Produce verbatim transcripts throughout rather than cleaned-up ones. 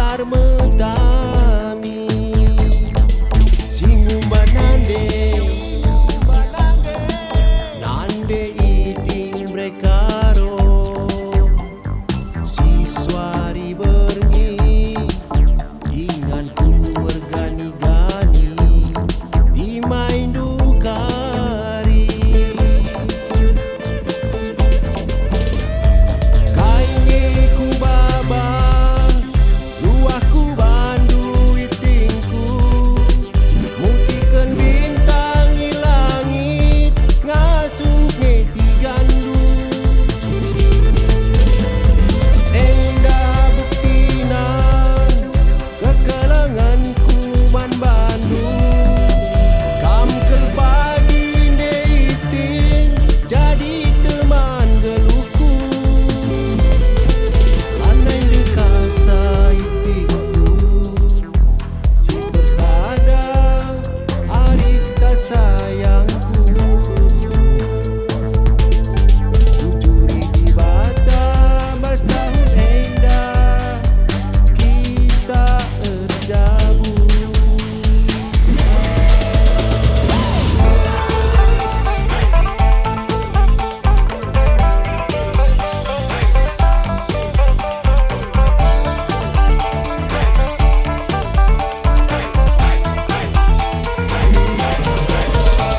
Armetami si ngumba nande, nande iting brekaro, si suari berngi, inganku ergani-gani, dimaindu kari. Kai nge kubaba, luahku bandu itingku, mutiken bintang i langit, ngasup nge tigandu. Enda buktina kekelengenku man bandu. Kam kal pagi nde iting jadi teman geluhku. Lanai ndekahsa itingku si bersada arihta sayangku. Jujuri Dibata bas tahun enda kita erjabu.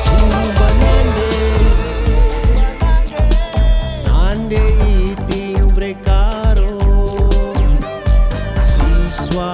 Sumba nande, nande iting brekaro, siswa